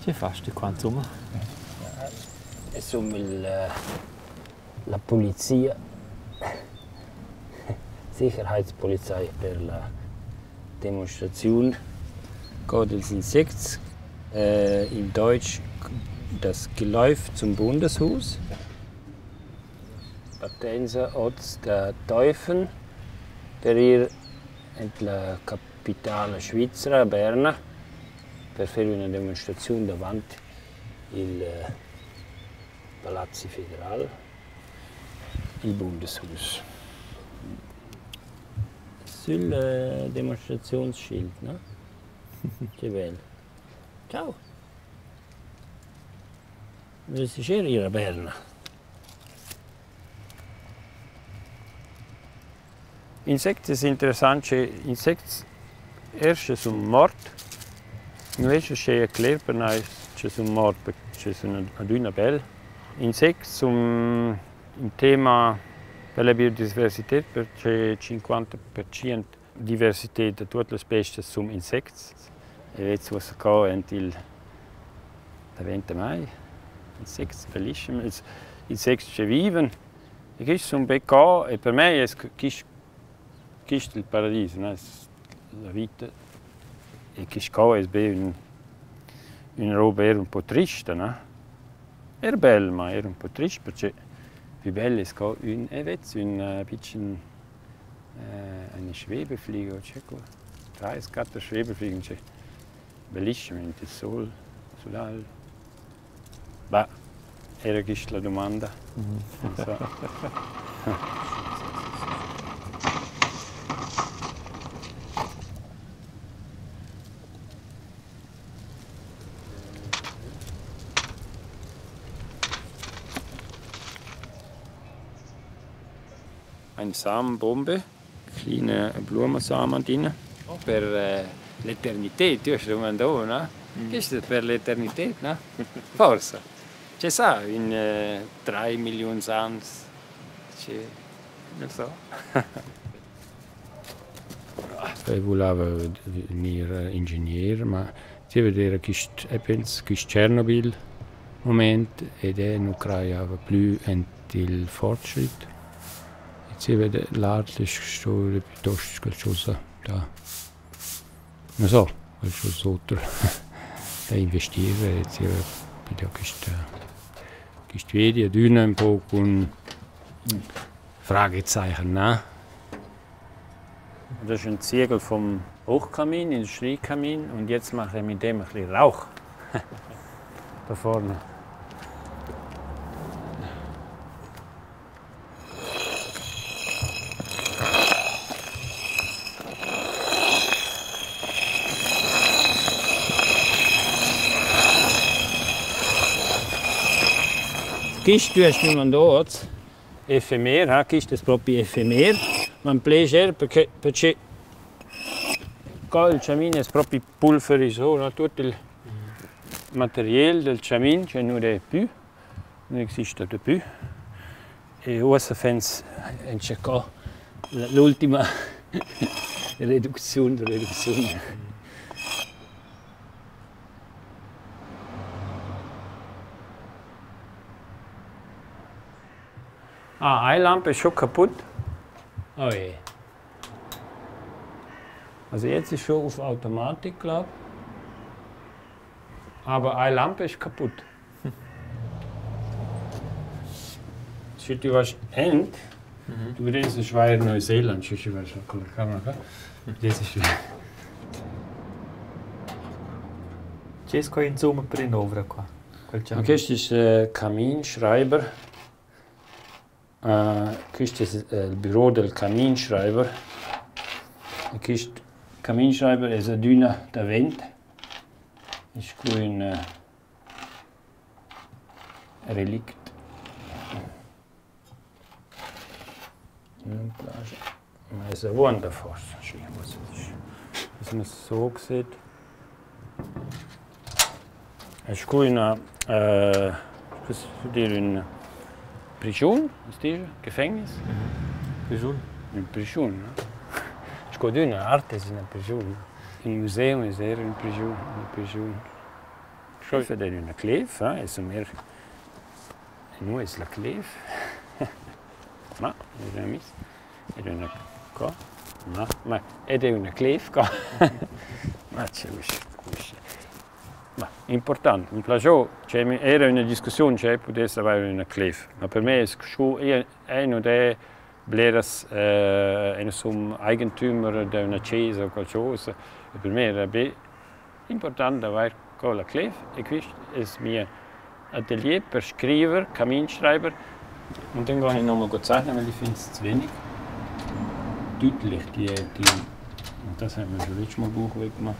Che fast tü qua insomma? Insomma il la polizia, Sicherheitspolizei per la demonstraziun co dels insects, in Deutsch das Geläuf zum Bundeshaus. Partenza hoz da Teufen per ir in la capitala svizra, Berna, per fer üna demonstraziun davant il Palazzi federal, il Bundeshaus. Sül demonstrationsschild, no? Che bel. Ciao. Vulessi eir ir a Berna. Insects es interessant che insects eir sche sun mort, nu es uschè cler per nai sche sun mort perche sun adüna bel. Insects sun ün tema per la biodiversited perche 50% diversited da tuot las bestias sun insects. E vezz uossa co aint il daventa mai insects bellischem, ils insects che vivan. E quists sun be co e per me es quist quist il paradis, no, es la vita e quist co es be ün üna roba eir ün po trista, na. Eir bel, ma eir ün po trist perche pü bel es co ün e vezz ün pitschen eine Schwebefliege, che co? Trais, quatter Schwebefliegen, che bellischem aint il sol, sulagl. Bah, era gist la dumanda. Eine Samenbombe, kleine Blumensamen drin. Per l'eternità, tu hast domandò, no? Questa è per l'eternità, no? Forsa. Che sa, in 3 milliuns ans, che, non so. Eu vulava gnir ingegner, ma zieva d'eira quist, eu pens, quist Tschernobyl mumaint ed eu nu crajava plü aint il fortschritt. E zieva l'art es sto piuttost qualchosa da, nu so, qualchosa oter da investir e zieva piglià quista quist viedi adüna ün po cun Fragezeichen, ne? Das ist ein Ziegel vom Hochkamin, Industriekamin, und jetzt mache ich mit dem ein bisschen Rauch. Da vorne. Quist tu hast dumandò hoz efemer, ha, quist es propi efemer. M'han pleger perché perche qua il chamin es propi pulverisò, no, tuot il materiel del chamin che nu d'he pü, nu exista dapü. E uossa fens tschercà l'ultima reducziun da reducziun. Ah, eine Lampe ist schon kaputt. Oh je. Also jetzt ist schon auf Automatik, glaube ich. Aber eine Lampe ist kaputt. Sche tu vas ent, tu vedess Schweiz Neuseeland, sche vas con la camera. Das ist Che es qua insomma per ün'ouvra qua? Quel Ma quist es Kaminschreiber. Quist es il büro del Kaminschreiber. E quist Kaminschreiber es adüna davent. Es scu ün relict. Nun plascha. Ma es avuonda forsa, schi was man so sieht. Es scu üna was dir ün prischun, was disch Gefängnis? Prischun. Ün prischun, no? Scodüna art es üna prischun. Ün museum es eir ün prischun, üna prischun. Ed è üna clev, eh, es mer nu es la clev. Ma, è miss. Ed üna co? Ma, ma ed è üna clev co. Ma che usche, usche. Ma important, mi plaschò, cioè era üna discussiun che pudess avair üna clev. Ma per me es scu eu nu d'he bleras eu nu sun Eigentümer da üna chesa o qualchosa. E per me era be important d'avair co la clev e quist es mia atelier per scriver, Kaminschreiber. Und dann gehe ich nochmal zeichnen, weil ich finde es zu wenig deutlich, die, die und das haben wir schon letztes Mal Bauchweh gemacht.